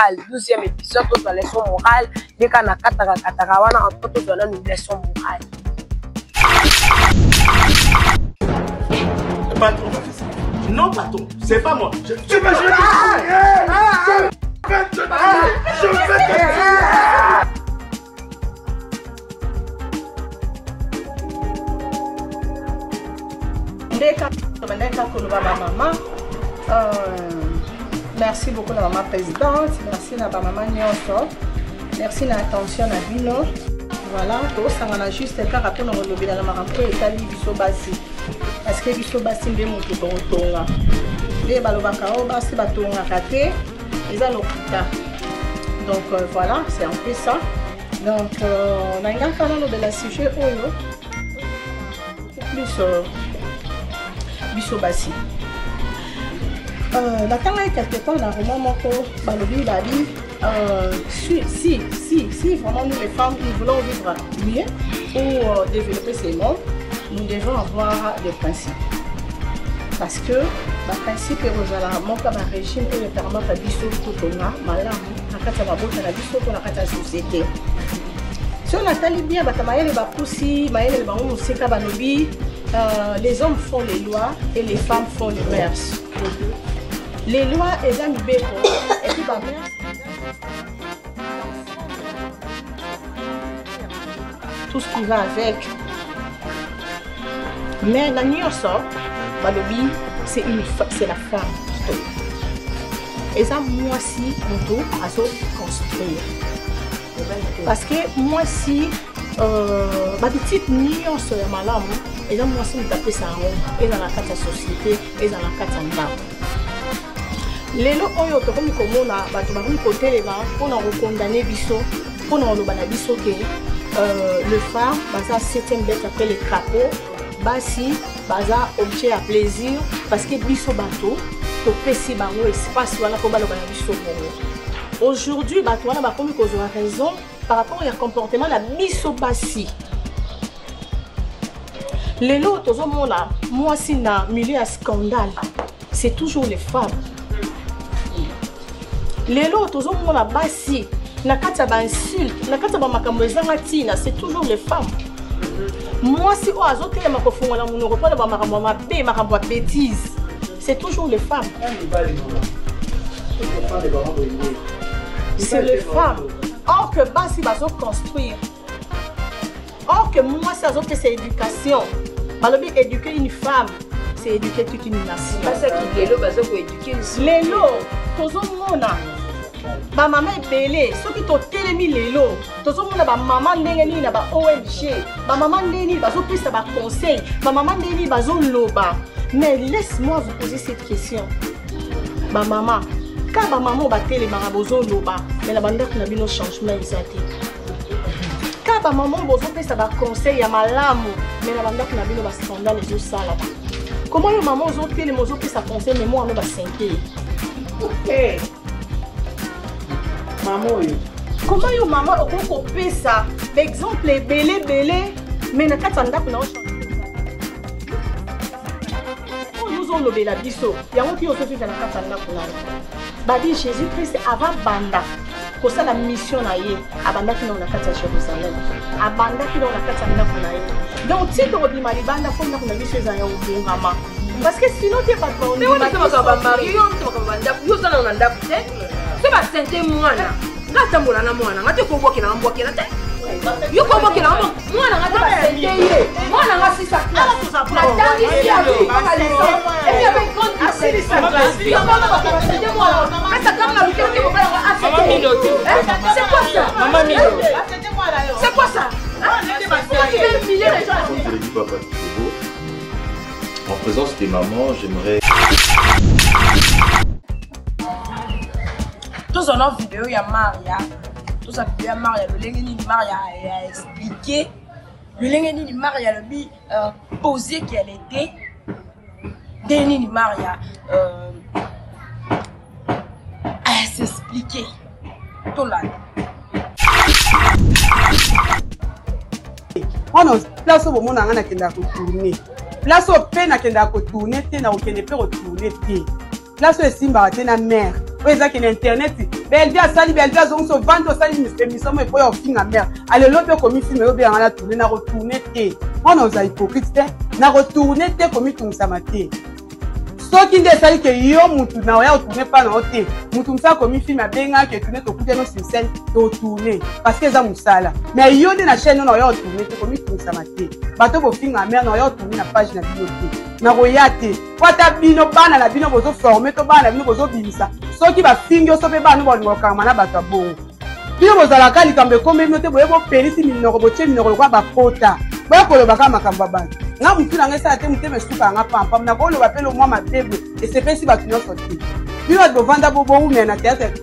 morale 12e épisode tozwa leçon morale nde kaka na kataka kataka wana entre tozwa nanu leçon morale Patron, non patron, c'est pas moi. Je, tu vas je vais te Je vais te nde tobandaki kaka koloba bamama euh, merci beaucoup na mama présidente merci na bamama nyonso merci na attention na bino voilà tosangana juste kaka mpona kolobela na makambo oyo etali biso basi parce que biso basi nde moto tokotonga nde balobaka oyo basi batongaka te eza lokuta donc euh, voilà c'est un peu ça donc euh, nalingaka nalobela sujet oyo plus euh, biso basi euh, natangaki quelque temps na roman moko balobi babi euh, si, si, si, si vraiment nous les femmes nous voulons vivre mieux ou euh, développer ces mondes nous devons avoir des principes parce que baprincipe ekozala moko ya barégime oyo epermettre biso totonga malamu na kati ya mabota na biso to na kati ya société soki natali bien bato mayele bapusi mayele na bango mosika balobi euh, les hommes font les lois et les femmes font les mœurs les lois eza mibeko et puis bamœurs tout ce qui va avec mais na nyonso balobi c'est une c'est la femme eza mwasi moto azo construire parce que mwasi euh, babitype nyonso ya malamu eza mwasi moto apesa yango eza na kati ya société eza na kati ya ndako lelo oyo tokomi komona bato bakomi kotelema mpona kokondane biso mpona koloba na biso ke euh, le phare baza 7e bête après le crapaud basi baza objet ya plaisir parce que biso bato topesi bango espace wana mpo baloba na biso bongo aujourd'hui bato wana bakomi kozwa raison par rapport ya comportement na biso basi lelo tozomona mwasi na milieu ya scandale c'est toujours les femmes lelo tozomona basi na kati ya bainsulte na kati ya bamakambo ezanga ntina c'est toujours les femmes mwasi oyo azotelema kofungola monoko mpona bamakambo ya mabe makambo ya bétise c'est toujours les femmes c'est les femmes or que basi bazoconstruire or que mwasi azopesa éducation balobi éduquer une femme c'est éduquer toute une nation lelo baza koéduke lelo tozomona bamama ebele soki totelemi lelo tozomona bamama ndenge nini na ba ong bamama ndenge nini bazopesa baconseil bamama ndenge nini bazoloba mais laisse moi vous poser cette question bamama ka bamama oyo batelemaka bozoloba mais na bandako na bino changement eza te ka bamama oyo bozopesa baconseil ya malamu mais na bandako na bino bascandale ezosalama koma yo mama ozotelema ozopesa conseil mais mwana basente hey. mama oyo koma yo mama okoki kopesa baexemple ebele ebele mais na kati ya ndako na oyo ozolobela biso yango mpe ozovivre na kati ya ndako na yo babi jésus christ ava banda kosala mission na ye abandaki nao na kati ya jérusalem abandaki nao na kati ya ndako na ye donc ti tokobima libanda fo ndako na biso ezala ya kobongama parce que sinon te bato yo oza nao na ndako te so basente mwana nga atambola na mwana nga te kobwakela nga mbwakela te yo kobwakela nga mwana nga te basente ye mwana nga sisa natangisi C'est quoi ça Maman Milo. C'est quoi ça Tu veux humilier les gens Je l'ai dit papa En présence des mamans, j'aimerais. tozwa na video ya maria tozwa video ya maria lolenge nini maria ya explike lolenge nini maria alobi euh, pose qu'elle était ndenge nini maria euh, s'expliquer tolanda wana place oyo bomona nga nakendaka kotourne place oyo mpe nakendaka kotourne te nakokende mpe kotourne te place oyo esimbaka te na mare oyo ezaki na internet Bellevue asali, Bellevue azongisi, ovandi osali émission mo epoya ofinga mare. Ale lobi okomi filme oyo obenganga na tourne, nakotourne te. Mwana oza hypocrite te, nakotourne te, komitungisama te. Soki nde esali ke yo mutu na oya otourne pa na yo te, mutu mosusu akomi filme abengaka ke tourne, tokutani sur scène, totourne parce que eza mosala. Mais yo nde na chaîne na oya otourne te, komitungisama te. Bato bofinga mare, na oya otourne na page na bino te, nakoya te. Po ata bino bana na bino bozoforme to bana na bino bozobimisa, soki bafingi yo so mpe bana bolinga kokangama na bato ya bongo. Bino bozalaka likambo ekomeli bino te, boye bopelisi minoko, botie minoko lokola bapota, boya koloba kaka makambo ya bato. Nga motu na ngai esala te, motema esuka yanga pampam, nakoloba mpe lo mwa mabe boye esepelisi bato nyonso te. Bino bato bovanda bowumela na théâtre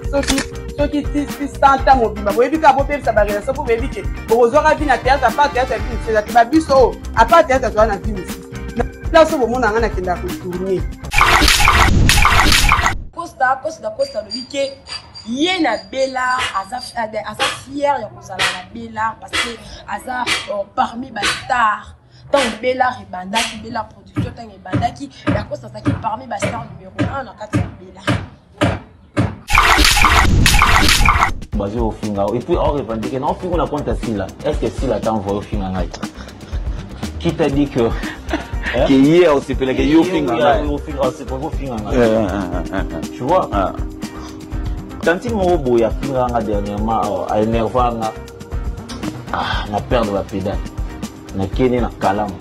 soki ti 100 ans mobimba, boyebi kaka bobebisa barelation, mpo boyebi ke bokozwaka vie na théâtre. Apart théâtre, vie mosusu eza te. Babiso oyo apart théâtre toza na vie mosusu. Place oyo bomona nga nakendaka kotourne. Costa Costa Costa alobi ke ye na Bella aza aza fier ya kozala na Bella parce que aza parmi ba star. Ntango Bella ebandaki, Bella production ntango ebandaki, ya Costa azalaki parmi ba star numéro 1 na kati ya Bella. Bazo ofinga et puis on revendique na ofinga na compte ya Sila. Est-ce que Sila t'a envoyé ofinga ngai? Qui t'a dit que ke ye osepelaka yo ofinga ngai? Ofinga ofinga ngai, tu vois? Tantine moko boye afinga nga dernièrement, aénerva nga, ah, na perdre ba pédale, nakende na kalamu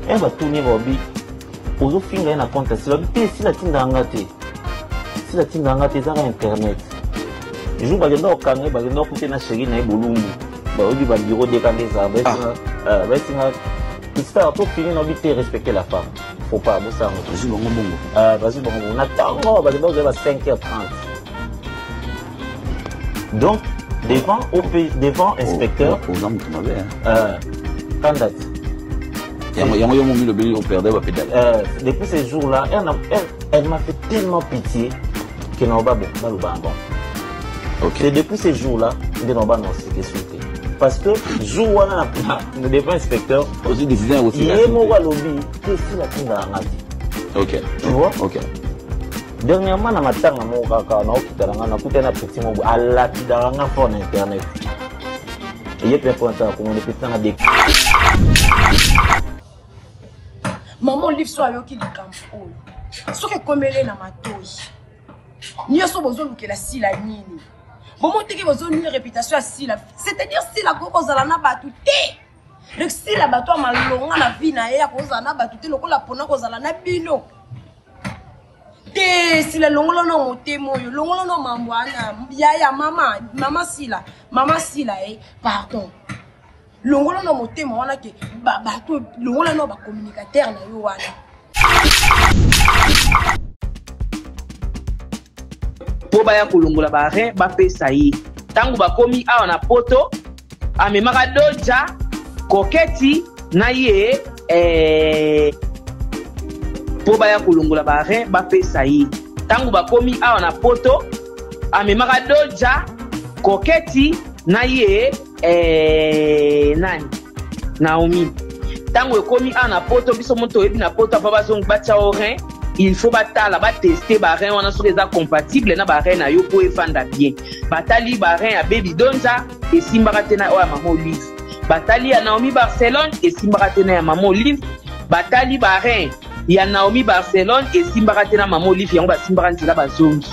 e batuni babi ozofinga ye na compte ya Sila. Te, Sila atindaka nga te, Sila atindaka nga te, ezaka internet. Jour bakenda kokanga ye, bakenda kokute na chéri na ye bolumbu, bayobi babiro deka nde ezala baesinga star to fini na bi te. Respecter la femme, faut pas bosala. Bazwi bango bongo. Bazwi bango bongo na ntango bakenda kozala ba 5 h 30, donc devant OP, devant inspecteur. Oza moto mabe. Kandat. Yango yo momi lobeli operde bapédale. Depuis ce jour là elle, elle, elle m'a fait tellement pitié que naoba bon baloba bon. C'est depuis ce jour là nde naoba na oseke su te, parce que jour wana na devant inspecteur ozwi décision. Ye moko alobi te Sila tindaka nga te. Tu vois? Ok. Dernièrement na matanga moko kaka naokita na nga, nakutani na petit moko alapidaka nga fort na internet. Ye mpe mpo natala komona petit nanga de. Mama Olive so ayoki likambo oyo, soki ekomeli na matoi nyonso, bozolukela Sila nini? Bomoteki, bozonuire réputation ya Sila. C'est-à-dire Sila akoki kozala na bato te. Donc Sila, bato ya malonga na vie na ye akozala na bato te lokola mpona kozala na bino te. Sila, longola na motema oyo, longola na mambo wana. Yaya, mama, mama Sila, mama Sila e pardon, longola na motema wana ke bato, longola na bacommunicateur na yo wana. Mpo baya kolongola barein bapesa ye. Ntango bakomi awa na Poto, amemaka Doja Koketi na ye mpo baya kolongola barein bapesa ye. Ntango bakomi awa na Poto, amemaka Doja Koketi na ye nani, Naomi. Ntango ekomi awa na Poto, biso moto toyebi na Poto, apa bazongi batia o rein, il faut batala, bateste barein wana soki eza compatible na barein na yo mpo efanda bien. Batali barein ya Baby Donza, esimbaka te na oyo ya mama Olive. Batali ya Naomi Barcelone, esimbaka te na ya mama Olive. Batali barein ya Naomi Barcelone, esimbaka te na mama Olive. Yango basimbaka nzela, bazongi.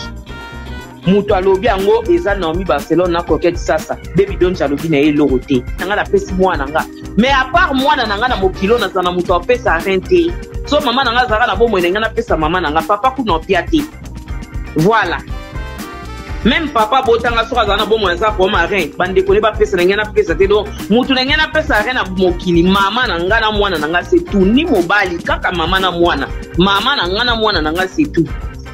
Moto alobi yango eza Naomi Barcelone na Coquette Sasa. Baby Donja alobi na ye eloko te. Na nga napesi mwana na nga, mais à part mwana na nga, na mokilo nazala na moto apesa rein te. So mama na nga azalaka na bomoi na ngai, napesa mama na nga. Papa kuna opia te. Voilà, même papa botanga, soki azala na bomoi, aza koma rein, bandeko ne bapesa na ngai, napesa te. Donc motu na ngai napesa rein na mokili, mama na ngai na mwana na ngai, c'est tout. Ni mobali, kaka mama na mwana, mama na ngai na mwana na ngai, c'est tout.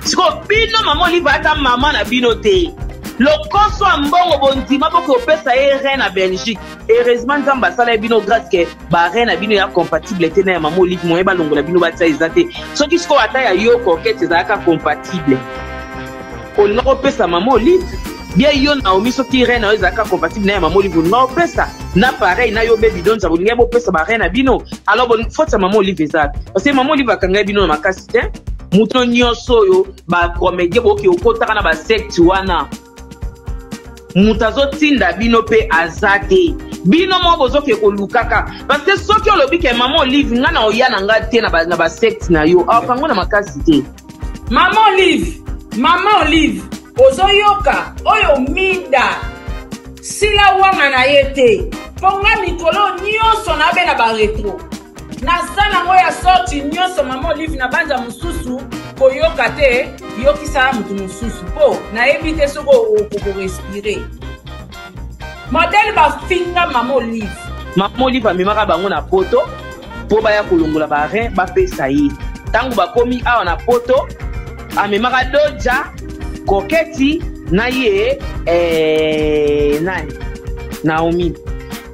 Sikoyo bino, mama Olive ata mama na bino te, lokoso ya mbongo bondima boke opesa ye rein na Belgique. Heureusement Nzambe asala ye bino grâce ke barein na bino ya compatible te na ya mama Olive. Moye balongola bino batia eza te. Soki sikoyo ata ya yo Coquette ezalaka compatible, olinga kopesa mama Olive bien. Yo Naomi, soki rein na yo ezalaka compatible na ya mama Olive, olinga kopesa na pareil na yo Baby Donza, bolingai bopesa barein na bino. Alors faute ya mama Olive eza parce que mama Olive akangai bino na makasi te. Moto nyonso oyo bacomédien bokoki okotaka na basecte wana, moto azotinda bino mpe aza te. Bino moko bozoke kolukaka, parce que soki olobi ke mama Olive, nga na oya na nga te na basecte na yo, akango na makasi te. Mama Olive, mama Olive, ozoyoka oyo mida sila wanga na ye te, mpo nga mikolo nyonso nabela baretro naza nango ya sorti nyonso. Mama Olive, na banza mosusu koyoka te, yokisa moto mosusu, mpo nayebi te soki okokorespire modele bafinga mama Olive. Mama Olive amemaka bango na poto mpo baya kolongola barein bapesa ye. Ntango bakomi awa na poto, amemaka Doja, Koketi na ye nani, Naomi.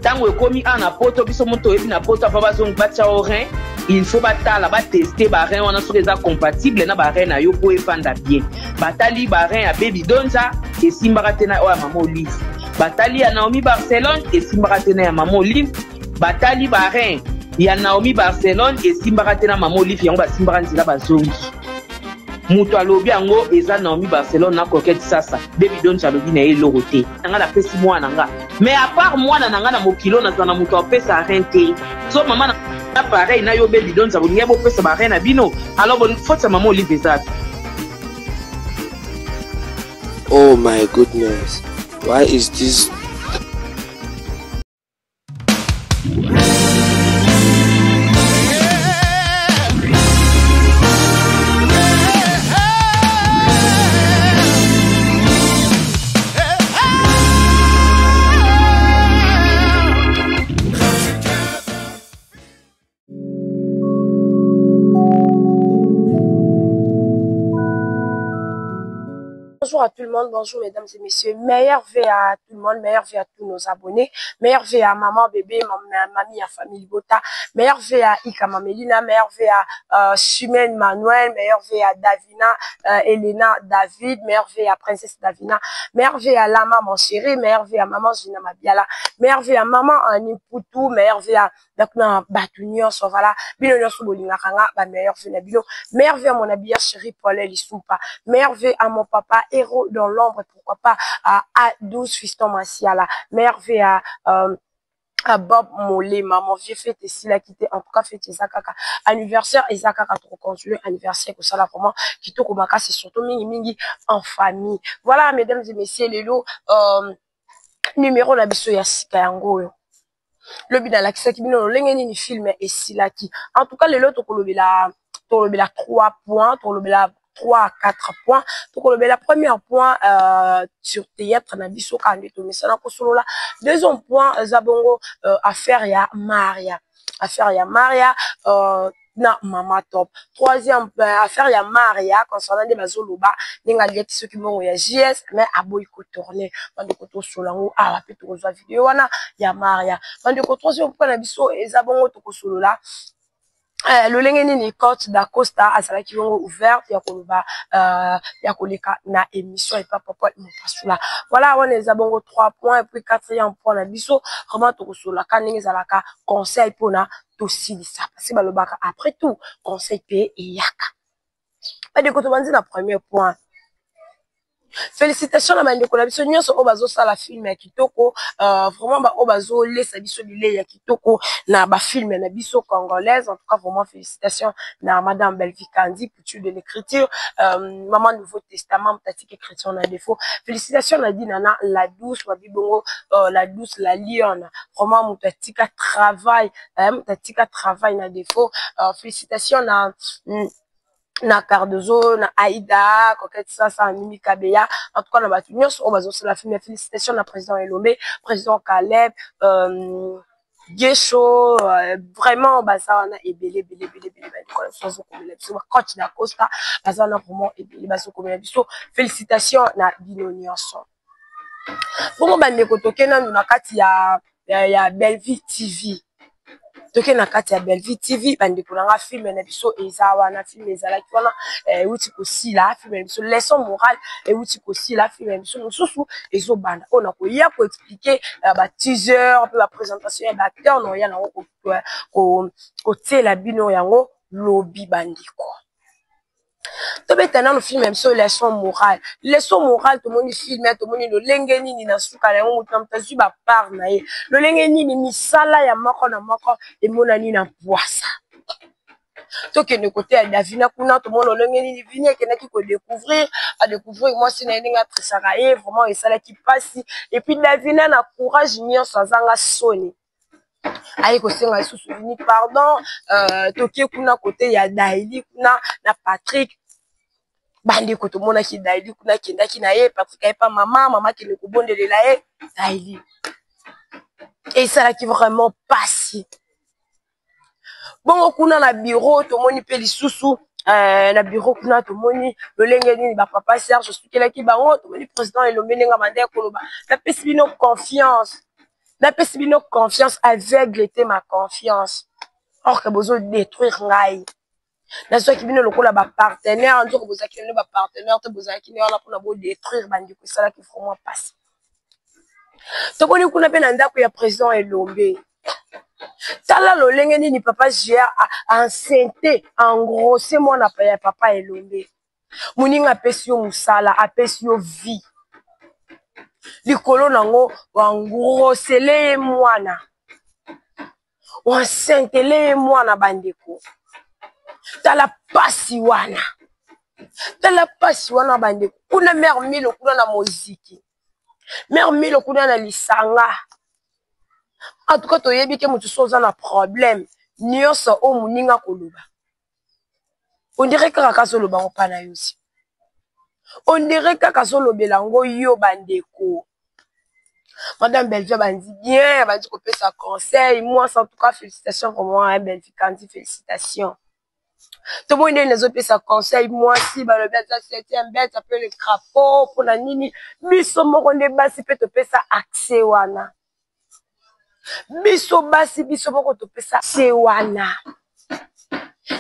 Ntango ekomi awa na poto, biso moto toyebi na poto, apa bazongi batia o rein, il faut batala, bateste barein wana soki eza compatible na barein na yo mpo efanda bien. Batali barein ya Baby Donza, esimbaka te na oyo ya mama Olive. Batali ya Naomi Barcelone, esimbaka te na ya mama Olive. Batali barein ya Naomi Barcelone, esimbaka te na mama Olive. Yango basimbaka nzela, bazongi. Moto alobi yango eza Naomi Barcelone na Coquette Sasa. Baby Donza alobi na ye eloko te. Nga napesi mwana nga, mais à part mwana na nga na mokilo, nazala na moto apesa rein te. So mama na pareil na yo Baby Donza, bolingi bopesa barein na bino, alors faute ya mama Olive eza te. Oh my goodness, why is this? Bonjour à tout le monde, bonjour mesdames et messieurs. Meilleur vœu à tout le monde, meilleur vœu à tous nos abonnés, meilleur vœu à maman, bébé, mamie, à famille Bota, meilleur vœu à Ika Mamelina, meilleur vœu à Chimène Manuel, meilleur vœu à Davina, Elena David, meilleur vœu à Princesse Davina, meilleur vœu à Lama mon chéri, meilleur vœu à maman Gina Mabiala, meilleur vœu à maman Annie Poutou, meilleur vœu à na bato nyonso. Voilà, bino nyonso bolingaka nga, ba meilleur vœu na bino. Meilleur vœu à mon habilleur chéri Paul Lisumpa, meilleur vœu à mon papa héros dans l'ombre, pourquoi pas à A12 Fiston Masiala, meilleur vœu à Bob Molema, mon vieux. Fête esilaki te, en tout cas fête eza kaka, anniversaire eza kaka, tokocontinue anniversaire kosala vraiment kitoko makasi, surtout mingimingi en famille. Voilà, mesdames et messieurs, lelo numéro na biso ya sika yango oyo. Lobi nalakisaki bino lolenge nini film esilaki. En tout cas lelo tokolobela 3 points, tokolobela 3 à 4 points. Tokolobela premier point sur théâtre na biso kaka nde tomesana kosolola. Deuxième point eza bongo affaire ya Maria, affaire ya Maria na mama Top. Troisième affaire ya Maria concernant nde bazoloba ndenge aliaki soki mbongo ya JS mais aboyi kotourne. Bandeko, tosola yango awa mpe tokozwa video wana ya Maria. Bandeko, troisième point na biso eza bongo tokosolola lolenge nini Cote d'Acosta azalaki bongo ouverte ya koloba ya koleka na émission epa Papa Mopasula. Voilà, wana eza bongo 3 points. Et puis quatrième point na biso, vraiment tokosololaka ndenge ezalaka conseil mpona tosilisa, parce que balobaka après tout conseil mpe eyaka. Bandeko, tobandi na premier point. Félicitation na bandeko na biso nyonso oyo bazosala film ya kitoko, vraiment baoyo bazolesa biso bilei ya kitoko na bafilm na biso congolaise. En tout cas vraiment félicitation na madame Belvi Kandi, couture de l'écriture, maman Nouveau Testament, tatike chrétien na défaut. Félicitation na Dinana la douce, babi bongo la douce, la lionne, vraiment moto atika travail, moto atika travail na défaut. Félicitation na Cardozo, na Aïda, Coquette Sasa, Mimi Kabeya, en tout cas na bato nyonso oyo bazosala film. Félicitation na président Elombe, président Caleb, Gesho, vraiment baza wana ebele ebele ebele ebele. Bandeko na biso bazokomela biso, bacoach na Costa baza wana vraiment ebele bazokomela biso. Félicitation na bino nyonso. Bongo bandeko, toke nanu na kati ya Bellevue TV, toke na kati ya Bellevue TV. Bandeko na nga, film na biso eza wana, film ezalaki wana, euti kosila. Film na biso leçon morale euti kosila. Film na biso mosusu ezobanda oyo nakoya koexpliquer bateaser mpe baprésentation ya baacteur na oya nango kotiela bino yango lobi. Bandeko, Tobeta nanu film ya biso leçon morale. Leçon morale tomoni film ya tomoni lolenge nini na suka na yango moto na moto azwi ba part na ye. Lolenge nini misala ya moko na moko emonani na pwasa. Tokende kote ya Davina kuna tomona lolenge nini Vini akendaki ko découvrir, a découvrir mwasi na ye ndenge atrisaka ye vraiment esalaki pasi. Et puis Davina na courage nyonso azanga soni. Aye kosenga lisusu Vini pardon. Toke kuna kote ya Daily kuna na Patrick. Bandeko tomonaki Daily kuna akendaki na ye, Patrick aye pa mama, mama akende kobondelela ye Daily. Esalaki vraiment pasi. Bongo kuna na bureau tomoni pe lisusu na bureau kuna tomoni lolenge nini ba papa Serge osukelaki bango, tomoni président Elombe ndenge abandaki koloba napesi bino confiance, napesi bino confiance aveugle te ma confiance, or que bozo détruire ngai. Nazwaki bino lokola ba partenaire, nzoko bozalaki bino ba partenaire te, bozalaki nde wana mpona bo détruire bandeko, esalaki vraiment pasi. Tomoni kuna pe na ndako ya président Elombe, tala lolenge nini papa Gia enceinte engrosse mwana ya papa Elombe. Moninga apesi yo mosala, apesi yo vie, likolo nango engrossele ye mwana, enceintele ye mwana. Bandeko tala pasi wana, tala pasi wana bandeko. Kuna mère Milo kuna na moziki, mère Milo kuna na lisanga. En tout cas toyebi ke moto so oza na problème nyonso oyo moninga koloba, on dirait kaka kazoloba ngo pa na yo si, on dirait kaka azolobela ngo yo. Bandeko, Madame Bellevue bandi bien, bandi kopesa conseil. Moi en tout cas félicitations vraiment hein, Bellevue Kandi, félicitations. Tomoni ndenge nazopesa conseil mwasi, balobi aza septième bête ape le crapaud. Mpona nini biso moko nde basi mpe topesa accès wana? Biso basi, biso moko topesa accès wana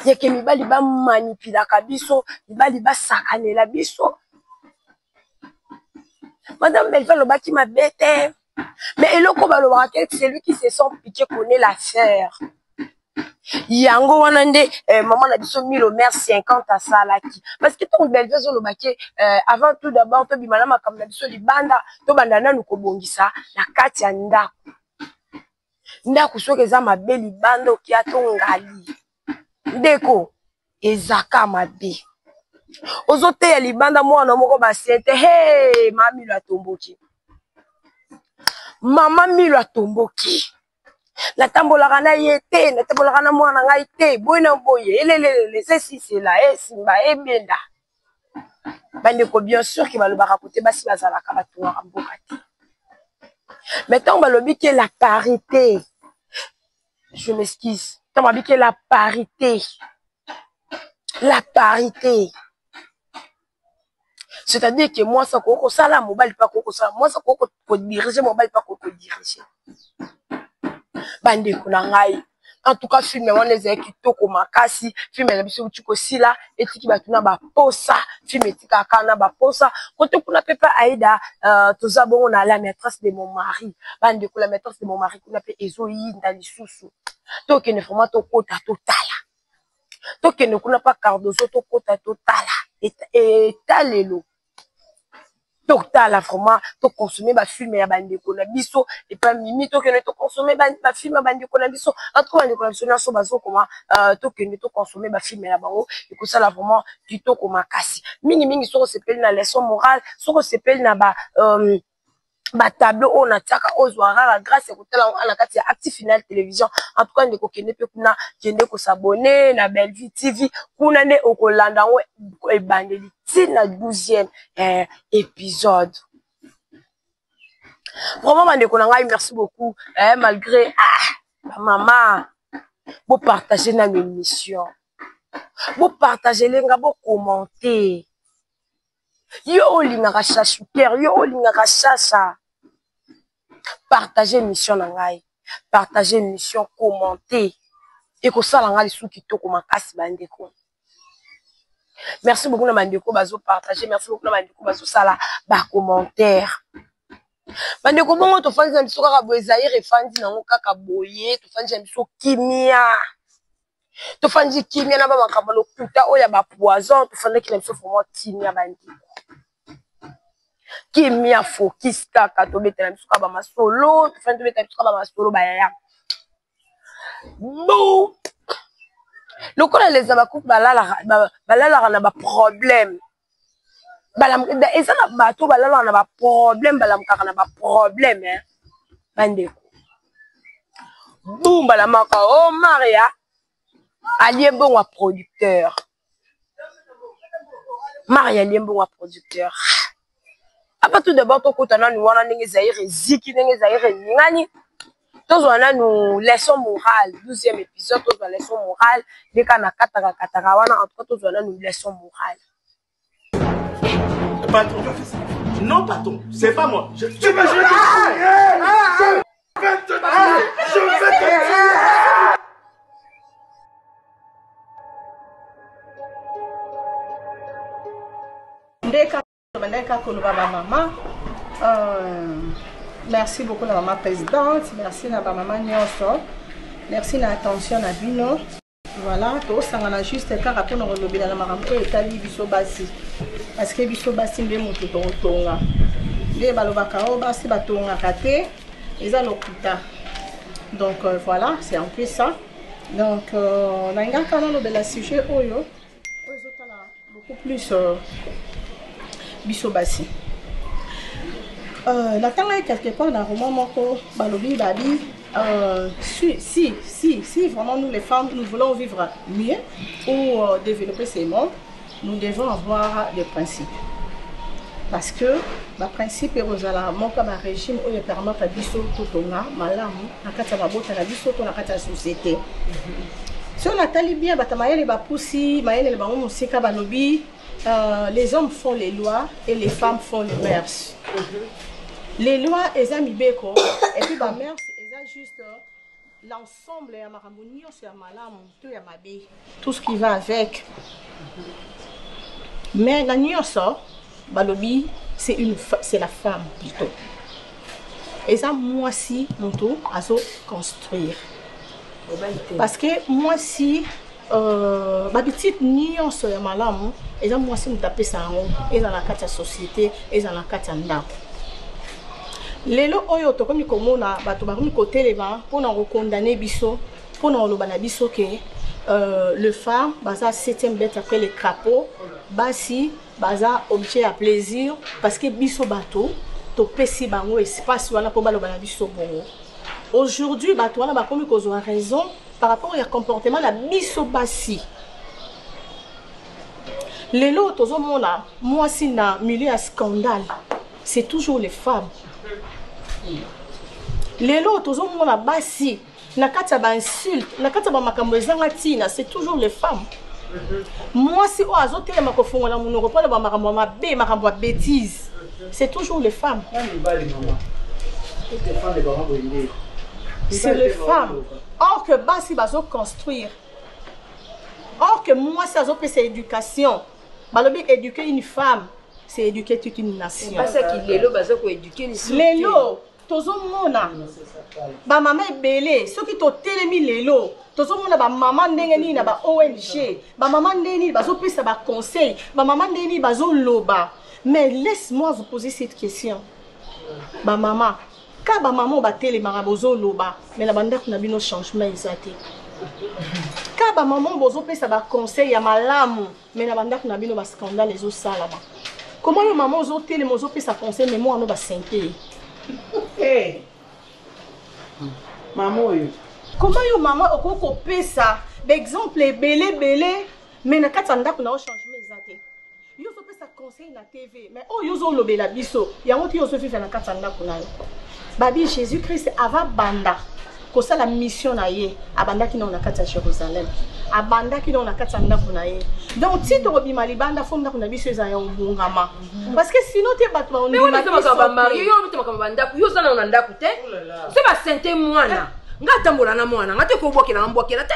yeke mibali bamanipulaka biso, mibali basakanela biso. Madame Bellevue alobaki mabe te, mais eloko balobaka ke celui qui se sent piqué connaît l'affaire. Yango wana nde mama na biso Milo mère 50 asalaki, parce que ntango Bellevue azolobaki avant tout d'abord tobima na makambo na biso libanda, tobanda nanu kobongisa na kati ya ndako. Ndako soki eza mabe, libanda okia to ngali ndeko ezaka mabe. Ozoteya libanda mwana moko basiente. He, mama Milo atomboki, mama Milo atomboki. Natambolaka na ye te, natambolaka na mwana ngai te, boye na boye, elelelele sesisela esimba ebenda. Bandeko, bien sûr ke balobaka kote basi bazalaka batongaka mboka te, mais ntango balobi ke la parité, je m'excuse, ntango balobi ke la parité, la parité, c'est-à-dire que mwasi akoki kosala, mobali mpe akoki kosala, mwasi akoki kodiriger, mobali mpe akoki kodiriger. Bandeko na ngai, en tout cas film wana ezali kitoko makasi. Film na biso euti kosila, etiki bato na baposa. Film etikaka na baposa. Kote kuna mpe mpe Aida, toza bongo na La maîtresse de mon mari. Bandeko, La maîtresse de mon mari kuna mpe ezoyinda lisusu. Tokende vraiment, tokota totala, tokende kuna mpa Cardozo, tokota totala etalelo, totala vraiment, toconsommer bafilm ya bandeko na biso epa Mimi. Tokende toconsommer bafilm ya bandeko na biso. En tout cas bandeko na biso nyonso bazokoma, tokende toconsommer bafilm na bango, ekosala vraiment kitoko makasi. Mingimingi soki osepeli na leçon morale, soki osepeli na ba batableau oyo natiaka, ozwa kaka grâce ya kotala yango na kati ya Active Final Télévision. En tout cas ndeko, kende mpe kuna, kende kos'abonner na Bellevue TV. Kuna nde okolanda yango ebandeli ntina 12e épisode. Vraiment bandeko na ngai, merci beaucoup malgré bamama, bopartager nano émission, bopartager nga, bocommenter. Yo olingaka Chachouker, yo olingaka Chacha, partage émission na ngai, partage émission, commenter, ekosala ngai lisusu kitoko makasi. Bandeko, merci beaucoup na bandeko bazopartager, merci beaucoup na bandeko bazosala bacommentaire. Bandeko, bongo tofandi na biso kaka boye. Zaire efandi nango kaka boye, tofandi na biso kimia. Tofandi kimia na ba makambo lokuta oyo ya ba poison, tofandaki na biso vraiment kimia bandeko. Kimia focus kaka tobetela biso kaka ba masolo, tofandi tobetela biso kaka ba masolo ba yaya. Bo lokola les Habacucs balalaka balalaka na ba problème eza na bato balalaka na ba problème balamukaka na ba problème hein bandeko bumba la maka oh Maria alie mbongo ya producteur Maria alie mbongo ya producteur apa tout d'abord tokota nanu wana ndenge Zaire eziki ndenge Zaire eningani tozwa nanu leçon morale 12e épisode tozwa leçon morale nde kaka na kataka kataka wana en tout cas tozwa nanu leçon morale. Patron, non patron, c'est pas moi. Je, tu vas, je vais te tuer. Je vais te tuer. Je vais te tuer. Ndeka bandaki kaka koloba bamama euh, merci beaucoup na mama présidente merci na bamama nyonso merci na attention na bino voilà tosangana juste kaka mpona kolobela na makambo oyo etali biso basi parce que biso basi nde moto tokotonga nde balobaka oyo basi batongaka te eza lokuta donc euh, voilà c'est un peu ça donc euh, nalingaka nalobela sujet oyo oyo ezotala beaucoup plus euh, biso basi euh, natangaki quelque part na roman moko balobi babi euh, si, si, si, si vraiment nous les femmes nous voulons vivre mieux ou euh, développer ces mondes nous devons avoir des principes parce que baprincipe ekozala moko ya barégime oyo epermettre biso totonga malamu na kati ya mabota na biso to na kati ya société soki natali bien bato mayele bapusi mayele na bango mosika balobi euh, les hommes font les lois et les femmes font les mœurs les lois eza mibeko et puis bamœurs eza juste l'ensemble ya makambo nyonso ya malamu to ya mabe tout ce qui va avec mais na nyonso balobi c'est une c'est la femme plutôt eza mwasi moto azo construire parce que mwasi euh, babitite nyonso ya malamu eza mwasi moto apesa yango eza na kati ya société eza na kati ya ndako lelo oyo tokomi komona bato bakomi kotelema mpona kokondane biso mpona koloba na biso ke euh, le femme baza septième bête après le crapaud basi baza objet ya plaisir parce que biso bato topesi bango espace wana mpo baloba na biso bongo aujourd'hui bato wana bakomi kozwa raison par rapport ya comportement na biso basi lelo tozomona mwasi na milieu ya scandale c'est toujours les femmes lelo tozomona basi na kati ya bainsulte na kati ya bamakambo ezanga ntina c'est toujours les femmes mwasi oyo azotelema kofongola monoko mpo aloba makambo ya mabe makambo ya bétise c'est toujours les femmes c'est les femmes or que basi bazoconstruire or que mwasi azopesa éducation balobi éduquer une femme c'est éduquer toute une nation lelo tozomona bamama ebele soki totelemi lelo tozomona bamama ndenge nini na ba ong bamama ndenge nini bazopesa baconseil bamama ndenge nini bazoloba mais laisse moi vous poser cette question bamama ka bamama oyo batelemaka bozoloba mais na bandako na bino changement eza te ka bamama oyo bozopesa baconseil ya malamu mais na bandako na bino bascandale ezosalama koma yo mama ozotelema ozopesa conseil mais mwana basente ye hey. mama oyo koma yo mama okoki kopesa baexemple ebele ebele mais na kati ya ndako na yo changement eza te yo ozopesa conseil na tv mais oyo ozolobela biso yango ti ozovivre na kati ya ndako na yo babi jésus christ ava banda kosala mission na ye abandaki nao na kati ya jérusalem abandaki nao na kati ya ndako na ye donc ti tokobima libanda fo ndako na biso ezala ya kobongama parce que sinon te bato baondimamarie yo obeta makambo bandako yo oza nao na ndako te so basente mwana nga atambola na mwana nga te kobwakela nga mbwakela te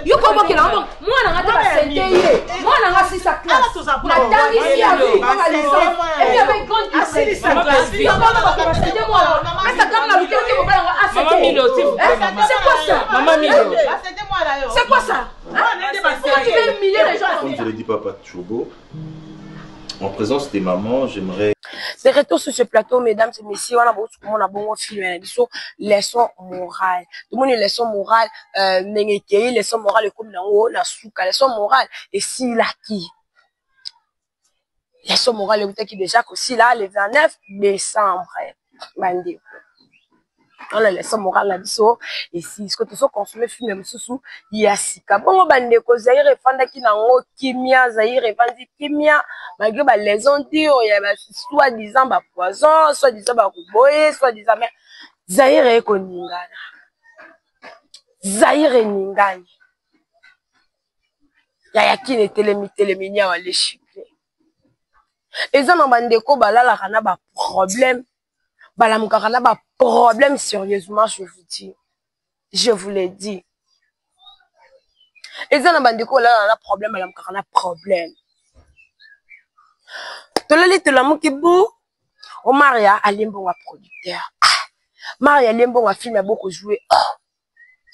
yo kobwakela nga mwana nga te basente ye mwana nga sisa classe natangisi ya mpaka licence epi avec grande basente mwana pesa ganga na luke oke mobala nga asente c'est quoi ça Maman Milo. C'est quoi ça? l'ai dit, Papa Chobo, en présence des mamans, j'aimerais. De retour sur ce plateau, mesdames et messieurs, wana bouti komona bongo film na biso leçon morale. Tomoni leçon morale euh, ndenge ekei, leçon morale ekomi nango na suka, leçon morale esilaki. Leçon morale eutaki déjà kosila le 29 décembre bandeko. Wana leçon morale na biso esili sikoyo tozo consommer film mosusu ya sika. Bongo bandeko, Zaire efandaki nango kimia, Zaire efandi kimia malgré ba leçon dure ya ba soit disant ba poison, soit disant ba koboye, soit disant, mais Zaire ekoningana, Zaire eningani yaya kini etelemi telemi niawa lechicle. Eza na bandeko balalaka na ba problème, balamukaka na ba problème. Sérieusement, je vous dis, je vous le dis, eza na bandeko balalaka na problème, balamukaka na problème. Tolali tolamuki bu Omaria alie mbongo ya producteur. Ah, Maria alie mbongo ya film ya boko jouer. Oh,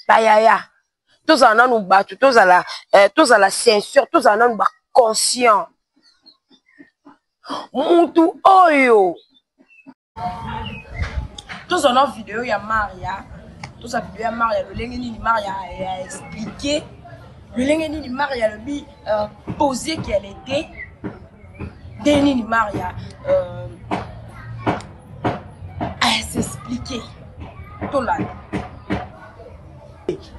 bayaya, tozala nanu bato, tozala tozala sincère, tozala nanu ba conscient. Mutu oyo tozala na video ya Maria, tozala video ya Maria lolenge nini Maria a expliqué, lolenge nini Maria alobi posé qu'elle était, ndenge nini Maria s'expliquer. Tolanda.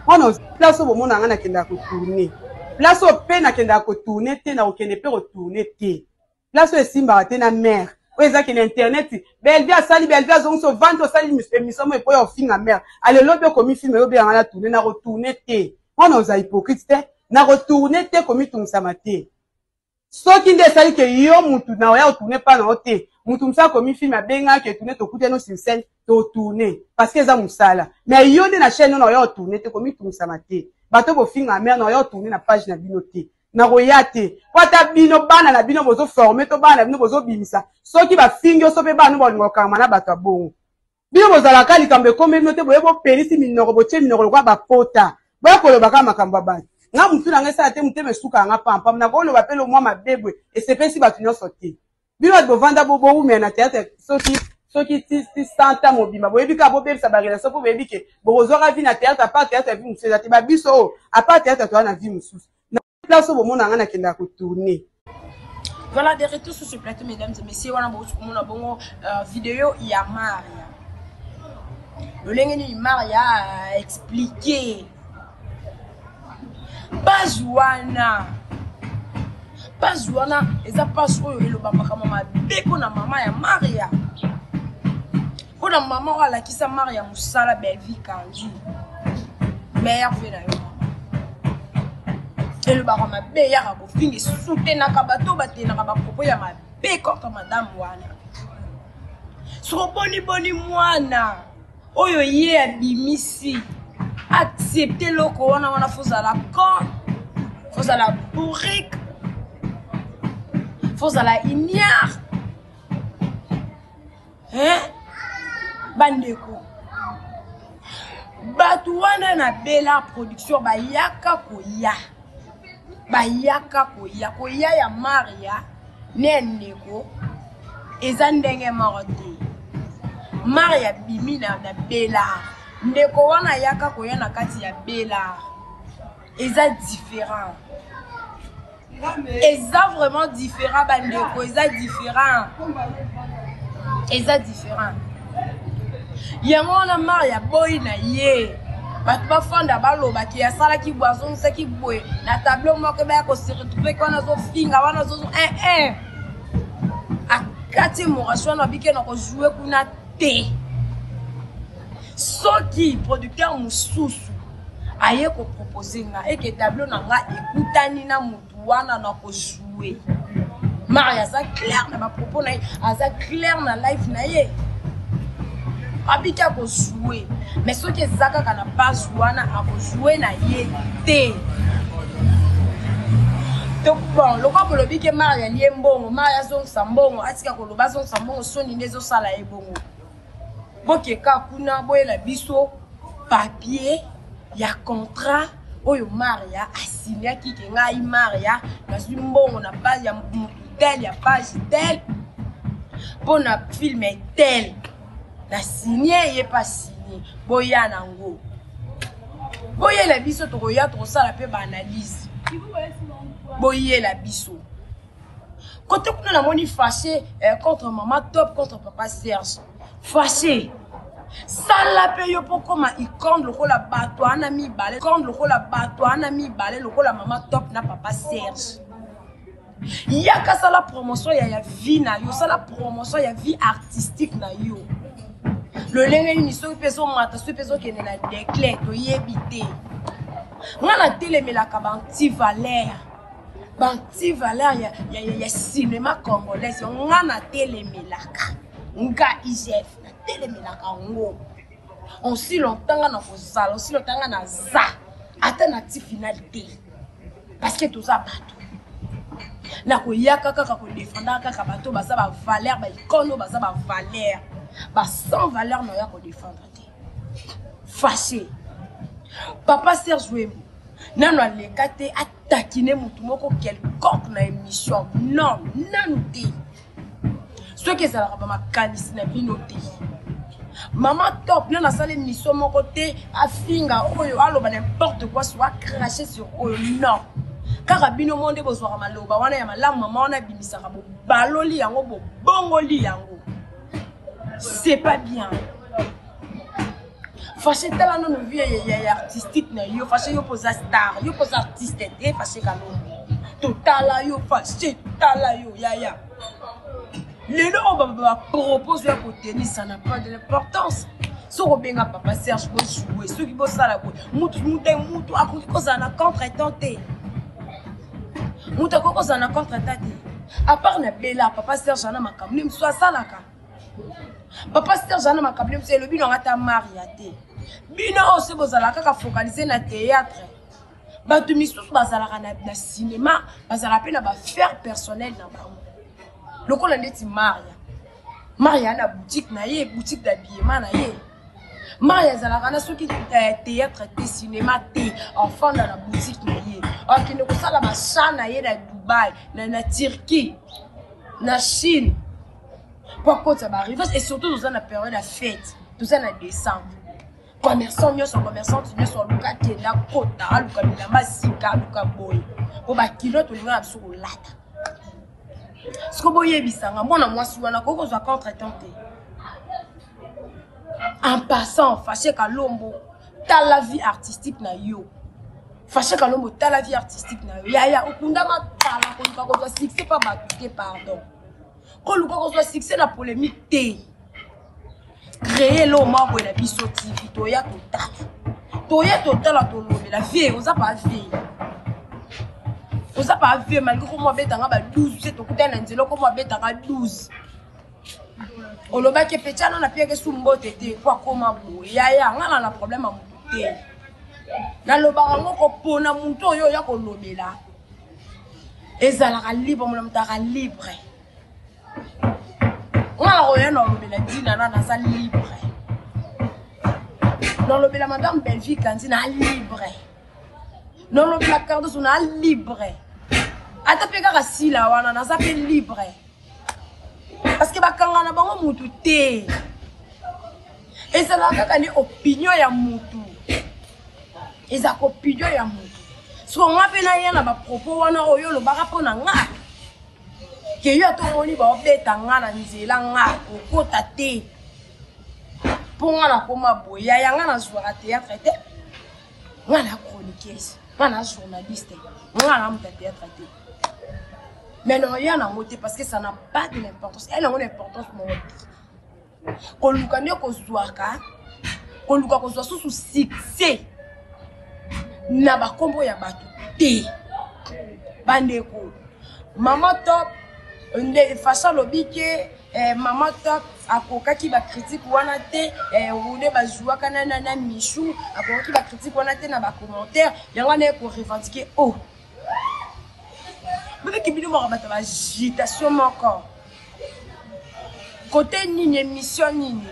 Wana place oyo bomona nga nakendaka kotourne, place oyo mpe nakendaka kotourne te, nakokende mpe kotourne te. Place oyo esimbaka te na mare oyo ezaki na internet. Bellevue asali, Bellevue azongisi, ovandi osali émission moko epoya ofinga mare. Ale lobi okomi film oyo obenganga na tourne, nakotourne te. Wana oza hypocrite te, nakotourne te, komitungisama te. Soki nde esali ke yo mutu na oya otourne pa na yo te, mutu mosusu akomi film abengaki etourne, tokutani sur scène, totourne parce que eza mosala. Mais yo nde na chaîne na oya otourne te, komitungisama te. Bato bofinga mare, na oya otourne na page na bino te, nakoya te. Po ata bino bana na bino bozoforme to bana na bino bozobimisa, soki bafingi yo so mpe bana balinga kokangama na bato ya bongo. Bino bozalaka likambo ekomeli bino te, boye bopelisi minoko, botie minoko lokola bapota, boya koloba kaka makambo ya bato. Nga motu na nga esala te, motema esuka nga pampam, nakoloba mpe lo mwa mabe boye esepelisi bato nyonso te. Bino bato bovanda bowumela na théâtre soki soki ti ti 100 ans mobimba, boyebi kaka bobebisa barelation mpo boyebi ke bokozwaka vie na théâtre. Apart théâtre, vie mosusu eza te. Babiso oyo apart théâtre toza na vie mosusu. Na place oyo bomona nga nakendaka kotourne. Voilà, de retour sur ce plateau, mesdames et messieurs, wana bokuti komona bongo video ya Maria. Lolenge nini Maria a expliqué page wana. Page wana eza page oyo eloba makambo mabe mpona mama ya Maria, mpona mama oyo alakisa Maria mosala, Bellevue Kandi. Meilleur ve na yo elobaka mabe, eyaka kofinga, esutenaka bato batenaka bapropos ya mabe contre madame wana. Soko boniboni mwana oyo ye abimisi accepte eloko wana wana, fozala con, fozala bourrique, fozala ignare, hein? Bandeko, bato wana na Bela Production bayaka koya, bayaka koya koya ya Maria ne ndeko eza ndenge moko te. Maria bimi na Bela, ndeko wana ayaka koya na kati ya Bela eza différent, eza vraiment différent. Bandeko, eza différent, eza différent. Yango wana Maria boyi na ye bato bafanda balobaki asalaki boye, azongisaki boye na tableau moko, baya kose retrouve wana azofinga wana azozo 1 akati moration wana abike na kojoue kuna te. Soki producteur mosusu aye kopropose nga eke tableau na nga ekutani na motu wana na kojoue, Maria aza clair na bapropos na ye, aza clair na life na ye, abiki akojoue. Mais soki eza kaka na page wana, akojoue na ye te. To bon, lokola bolobi ke Maria alie mbongo, Maria azongisa mbongo, atika koloba, azongisa mbongo. Soni nde ezosala ye bongo. Bokeka kuna, boyela biso papier ya contrat. Oyo Maria asignaki ke ngai Maria nazwi mbongo na page ya mutu tel ya page tel mpo na film tel na signe ye pa signe boya nango boyela biso tokoya tokosala mpe baanalyse boyela biso kote kuna namoni fache eh, contre mama top contre papa serge fache sala mpe yo mpo okoma icone lokola bato wana mibale icone lokola bato wana mibale lokola mama top na papa serge yaka sala promotion ya ya vie na yo sala promotion ya vie artistique na yo lolenge nini soki mpe ezomata soki mpe ezokende na declin toyebi te ngai natelemelaka baantivaleur baantivaleur ya, ya, ya, ya cinéma congolaise yango ngai natelemelaka nga igf natelemelaka yango osi longtemps nga na kozala osi longtemps nga naza ata na ti final te parce que toza bato nakoyaka kaka kodefendaka kaka bato baza bavaleur baicone oyo baza bavaleur ba sans valeur naoya kodefendre te fache papa serge wembo nano aleka te atakine motu moko quelconque na émission non nanu te soki ezalaka bamakanisi na bino te mama top nano asala émission moko te afinga oyo aloba n'importe quoi soit crache sur oyo non kaka bino mo nde bozwaka maloba wana ya malamu mama wana abimisaka bobaloli yango bobongoli yango c'est pas bien fashe tala nano vie ya, ya artistique na yo fashe yo mpoza star yo mpoza artiste te fashe kalombo totala yo fashe tala yo yaya lelo oyo bapropose ya koteni ça n'a pas de l'importance soki obenga papa serge bojoue soki bosala boye mutu mutu mutu akoki kozala na contre temps te mutu akoki kozala na contre temps te apart na bela papa serge ana makambo nde mosusu asalaka papa serge ana makambo nde mosusu elobi nanga ata maria te bino oyo soki bozala kaka focalise na théâtre bato misusu bazalaka na, na cinéma bazalaka mpe na bafaire personnel na bango lokola ndeti maria maria na boutique na ye boutique d'habillement na ye maria azalaka na soki eh, théâtre te cinéma te afanda na boutique na ye akende kosala bachat na ye na dubai na, na turquie na chine mpo akotisa barivage et surtout toza na période ya fête toza na décembre commerçant nyonso commerçante nyonso aluka akende akota aluka bilamba sika aluka boye mpo bakilo tolinga na biso kolata siko boyebisanga mwana mwasi wana koki kozwa contre temps te en passant fache kalombo tala vie artistique na yo fache kalombo tala vie artistique na yo yaya okundama kala koluka kozwa succès pa bato te pardon koluka kozwa succès na polémique te créer eloko moko boye na biso tv toya totala toya totala tolobela vie oza pa vie oza pa vie malgré komo abetanga ba 12 se tokutani na nzela komo abetanga 12 olobaki epe tyana napiaki su mbote te po akoma boye yaya nga na na problème ya motu te nalobaka yango kopona motu oyo oya kolobela ezalaka libre mona moto aka libre nga nakoya nalobela dina na naza libre nalobela madame belgique kandi na libre nalobela cardoso na libre ata mpe kaka sila wana naza mpe libre parce que bakanga na bango mutu te ezalaka kaka nde opinion ya mutu ezalaka opinion ya mutu soko nga mpe naya na bapropos wana oyo olobaka mpo na nga ke yo ata omoni baobeta nga na nzela nga kokota te mpo nga nakoma boye yaya nga nazwaka théâtre te nga na chroniqueuse nga na journaliste nga na moto ya théâtre te mais naoya nango te parce que ça n'a pas de l'importance elle yango na importance moko te koluka nde kozwaka koluka kozwa susu succès na bakombo ya bato te bandeko mama top nde façon alobi ke eh, mama top akokaki bacritique wana te eh, rude bazuwaka na, na, na michou akokaki bacritique wana te na bacommentaire yango wana ye korevendike o oh. bobeki bino moko bato bagitation moko kote nini émission nini